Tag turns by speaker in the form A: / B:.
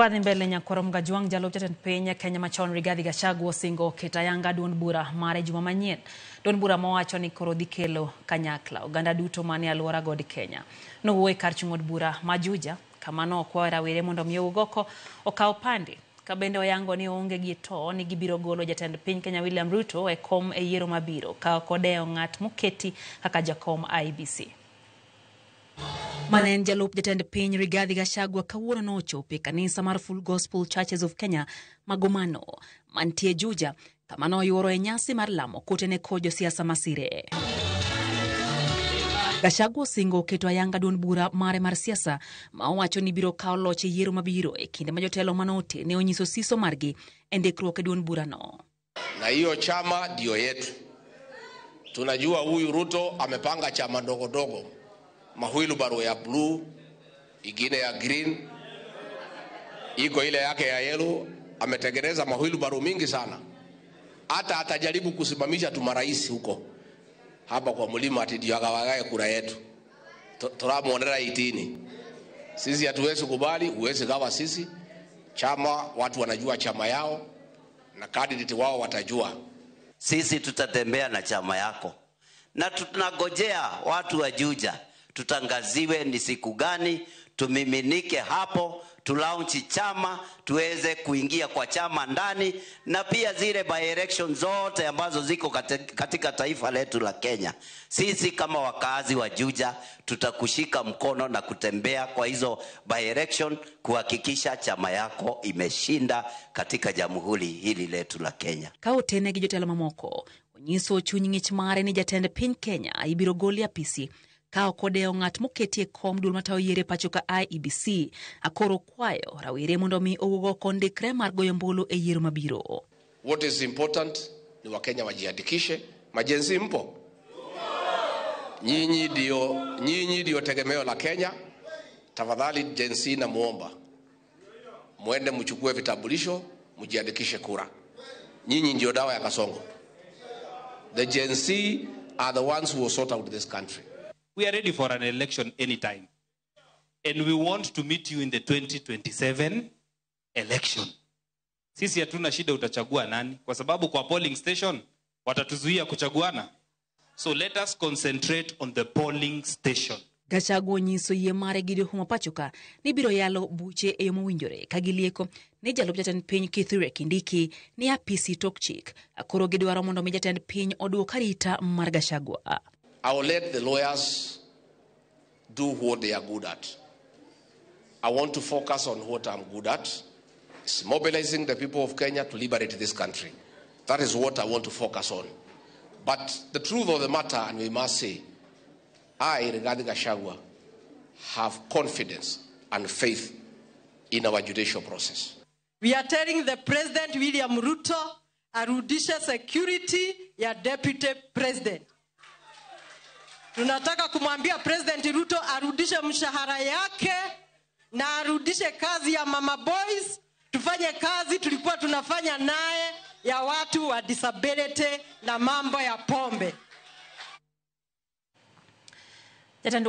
A: Kwadhi mbele nyakwaro Mgajwang' jalup jatend piny Kenya machon Rigathi Gachagua osingo keto ayanga duond bura mare juma manyien. Duond bura mowacho ni koro dhi kelo kanyakla oganda duto manie alwora god Kenya. Nowuoyo e kar chung' od bura ma Juja kama nokwayo rawere mondo mi owuog oko okaw pande. Ka bende oyango ni oonge gi to ni gibiro golo jatend piny Kenya William Ruto e kom e yiero mabiro ka ok odewo ng'at moketi kaka jakom IEBC. Mane en jalup jatend piny Rigathi Gachagua kawuono nochopo e kanisa mar Full Gospel Churches of Kenya Magomano mantie Juja kama noyuoro e nyasi mar lamo kotene kod josiasa masire. Gachagua osingo keto ayanga duond bura mare mar siasa ma owacho ni biro kawo loch e yiero mabiro e kinde ma jotelo manote ne onyiso siso margi e ndikruok e duond burano.
B: Na hiyo chama ndio yetu. Tunajua huyu Ruto amepanga chama ndogo ndogo, mawheelbarrow ya blue, ingine ya green, iko ile yake ya yellow. Ametengeneza mawheelbarrow mingi sana, hata atajaribu kusimamisha tu marais huko hapa kwa mlima ati ndio agawagae kura yetu. Turamuonera itini. Sisi hatuwezi kubali, huwezi gawa sisi. Chama, watu wanajua chama yao na candidate wao watajua.
C: Sisi tutatembea na chama yako na tunagojea watu wa Juja tutangaziwe ni siku gani, tumiminike hapo, tulaunchi chama, tuweze kuingia kwa chama ndani, na pia zile by election zote ambazo ziko katika taifa letu la Kenya. Sisi kama wakazi wa Juja tutakushika mkono na kutembea kwa hizo by election kuhakikisha chama yako imeshinda katika jamhuri hili letu la Kenya.
A: Ka otene gi jotelo mamoko onyiso chuny ng'ich mare ni jatend piny Kenya ibiro gol e apisi ka ok odewo ng'at moketi e kom duol matayo yiero e pacho ka IEBC. Akoro kwayo rawere mondo mi owuog oko ndikre mar goyo ombulu e yiero mabiro.
B: What is important ni Wakenya wajiandikishe. Ma-Gen Z mpo? Nyinyi ndio tegemeo la Kenya. Tafadhali Gen Z namuomba muende mchukue vitambulisho, mjiandikishe kura. Nyinyi ndio dawa ya kasongo. The Gen Z are the ones who will sort out this country.
D: We are ready for an election anytime. And we want to meet you in the 2027 election. Sisi hatuna shida utachagua nani, kwa sababu kwa polling station watatuzuia kuchaguana. So let us concentrate on the polling station.
A: Gachagua onyiso yie mare gi doho ma pacho ka ni biro yalo buche e yo mowinjore ka gilieko ni jalup jatend piny Kithure Kindiki ni apisi tok chik. Koro gidwaro mondo mi jatend piny oduok arita mar Gachagua.
B: I will let the lawyers do what they are good at. I want to focus on what I'm good at. It's mobilizing the people of Kenya to liberate this country. That is what I want to focus on. But the truth of the matter, and we must say, I, Rigathi Gachagua, have confidence and faith in our judicial process.
E: We are telling the President William Ruto arudishe security ya Deputy President. Tunataka kumwambia President Ruto arudishe mshahara yake na arudishe kazi ya Mama Boys, tufanye kazi tulikuwa tunafanya naye ya watu wa disability na mambo ya pombe.
A: Jatend